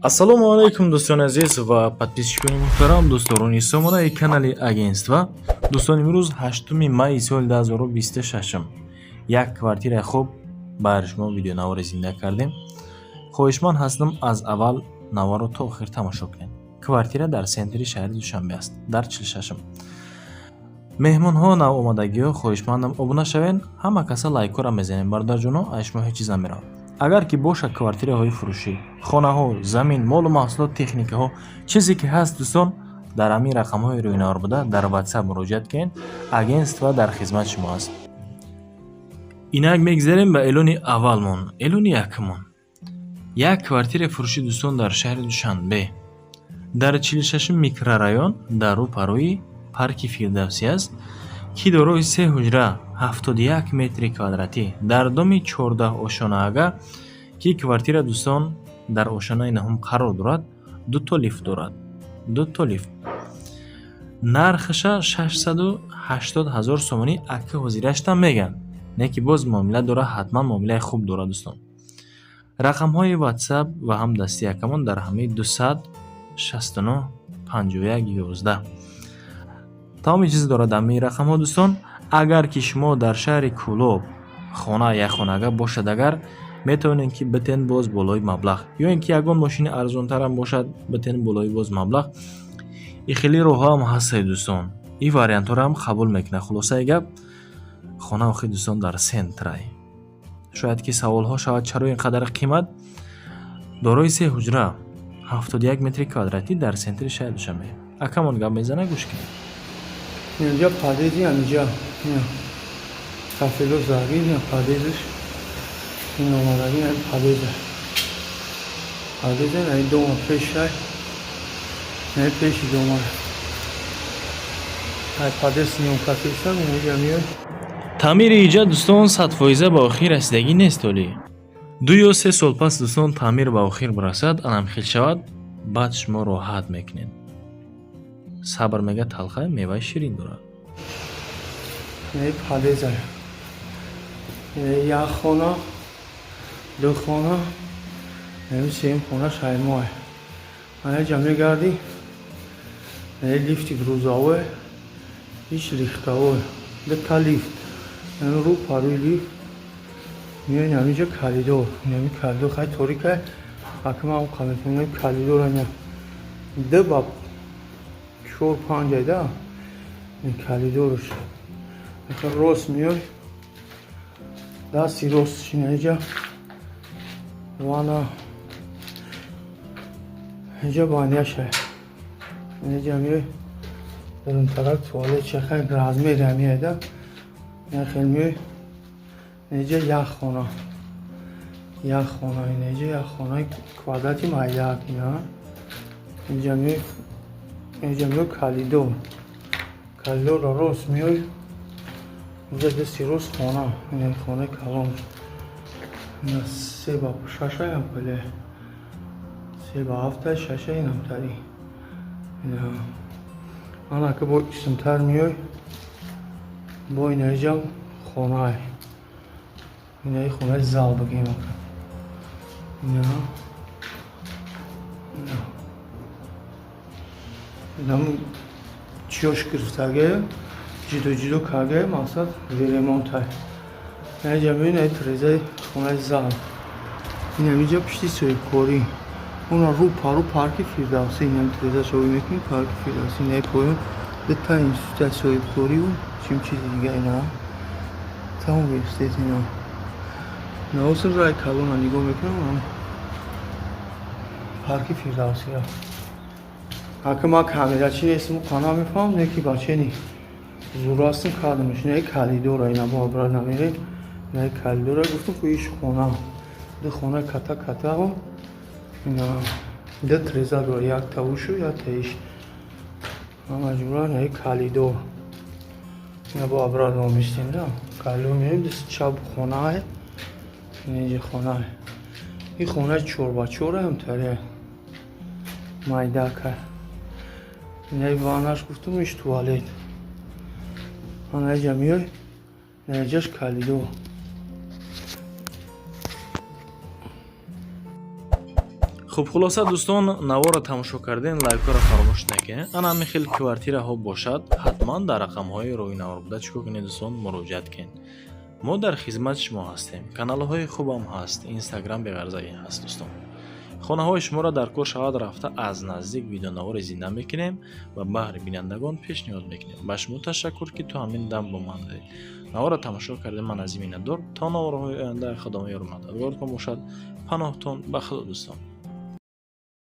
Ассалому алайкум, дӯстони азиз ва подписчикони муҳтарам, дӯстдорони сомонаи канали агентства. Дӯстон, имрӯз 8 майи соли 2026 як квартираи хуб барои шумо видеонавори зинда кардем. Хоҳишманд ҳастам, аз аввал наворро то охир тамошо кунед. Квартира дар центри шаҳри Душанбе аст, дар 46-м. Меҳмонҳо, навомадагиҳо, хоҳишмандам, обуна шавед. Ҳама каса лайкҳоро мезанем, бародарҷоно, аз шумо ҳеҷ чиз намеравад. Агар ки бошад квартираҳои фурӯшӣ, хонаҳо, замин, молу маҳсулот, техникаҳо, чизе ки ҳаст, дӯстон, дар ҳамин рақамҳои рӯйнавор буда дар WhatsApp муроҷиат кунед. Агентство дар хизмати шумо аст. Инак, мегзарем ба эълони аввалмон, эълони якумон. Як квартираи фурӯшӣ, дӯстон, дар шаҳри Душанбе, дар 46-ум микрорайон, дар рӯпарӯи парки Фирдавсӣ аст, ки дорои се ҳуҷра, 71 метри квадратӣ, дар доми 14 ошонаага, ки квартира, дӯстон, дар ошонаи наҳум қарор дорад, дуто лифт дорад, дуто лифт. Нархаша 680 ҳазор сомонӣ. Ака ҳозираштам мегӯянд, не ки боз муомила дорад, ҳатман муомилаи хуб дорад. Дӯстон, рақамҳои WhatsApp ва ҳам дасти акамон дар ҳамаи 269 51 11 тамоми чиз дорад ҳамаи рақамҳо. Дӯстон, агар ки шумо дар шаҳри Кӯлоб хона, як хонага бошад, агар метавонед, ки битен боз болои маблағ, ё ин ки ягон мошини арзонтарам бошад, битен болои боз маблағ. И хеле роҳҳоам ҳастед, дӯстон, ин вариантҳоро ҳам қабул мекунад. Хулосаи гап, хона охир, дӯстон, дар центрай. Шояд ки саволҳо шавад, чаро ин қадар қимат? Дорои се ҳуҷра, 71 метри квадратӣ, дар центри шаҳри Душанбе. Акамон гап мезана, гӯш кунед. Инҷа подъезди, ҳаминҷа кафело заги, подъездш ин омадаги, подъеза, подъеза ин дома пешай, ин пеши дома. Ай подъезд съёмка кардам, инҷа миёй. Таъмири иҷа, дӯстон, 100% ба охир расидагӣ нест. Олӣ 2 ё 3 сол пас, дӯстон, таъмир ба охир бирасад, анам хел шавад, баъд шумо роҳат мекунед. Сабр, мега, талха, меваи ширин дорад. Ин подъеза, як хона, ду хона, сеюм хона шаймоа. Анаҷа мегардӣ, лифти грузовой, иш легковой, дута лифт, рӯ парӯи лифт меои. Ҳаминҷа коридор, ҳамин коридор хай торика, акма қаметонем. Коридор ана ду ба чор панҷ айда коридорш. Рост меои, дасти рост шинаиҷа вана, инҷа баняша, инҷа меои, дарунтарак туалет чахай, размери ҳамиайда яхел. Меои инҷа, як хона, як хона, инҷа як хонаи квадрати майдак. Ина инҷа меои, инҷа меои, коридор, коридорро рост меои, инҷа дасти рост хона, ин хонаи калон, се ба шашаям пале, се ба ҳафта, шаша, инамтари. Ана ки бо исмтар меои, бо инаиҷам хонаи, инаи хонаи зал бигем. Ина инам чиёш гирифтаге, ҷидо ҷидо карда, мақсад ремонтай. Инаҷа мебинед, трезаи хонаи зал, инамиҷа пишти соҳибкорӣ, уна рӯ пару парки Фирдавсӣ. Инам треза шоӣ мекунӣ, парки Фирдавсӣ. Инаи поён дута институти соҳибкориву чим чизи дига. Ина та университет. Ина наосир рай калона нигоҳ мекунам, парки Фирдавсия. Ака, ман камерачӣ нестам, қана мефаҳмам, не ки бачени зур ҳастам, кардамш. Не, коридора ина бо обрат намерем. Не, коридора гуфтам ку, иш хона, ду хона ката ката, ина ду треза дора, як тавушу, як таиш, ҳама ҷура. Не, коридор ина бо обратно мистем да коридор меоем, дасти чап хонае, инҷа хонае. Ин хона чор ба чораам таре майдака. Инаи ваннаш гуфтам, иш туалет. Анаҷа меои, наҷаш коридор. Хуб, хулоса, дӯстон, наворро тамошо кардем, лайкҳоро фаромӯш накунед. Ана ҳамин хел квартираҳо бошад, ҳатман дар рақамҳои рӯи навор буда чӣ кор кунед, дӯстон, муроҷиат кунед. Мо дар хизмати шумо ҳастем. Каналҳои хубам ҳаст, Инстаграм беғарзагӣ ҳаст, дӯстон. Хонаҳои шуморо дар кор шавад, рафта аз наздик видеонавори зинда мекунем ва баҳри бинандагон пешниҳод мекунем. Ба шумо ташаккур, ки то ҳамин дам бо ман будед, наворро тамошо кардем. Ман аз миннатдор. То наворҳои оянда Худо ёру мададгортон бошад. Паноҳтон ба Худо, дӯстон.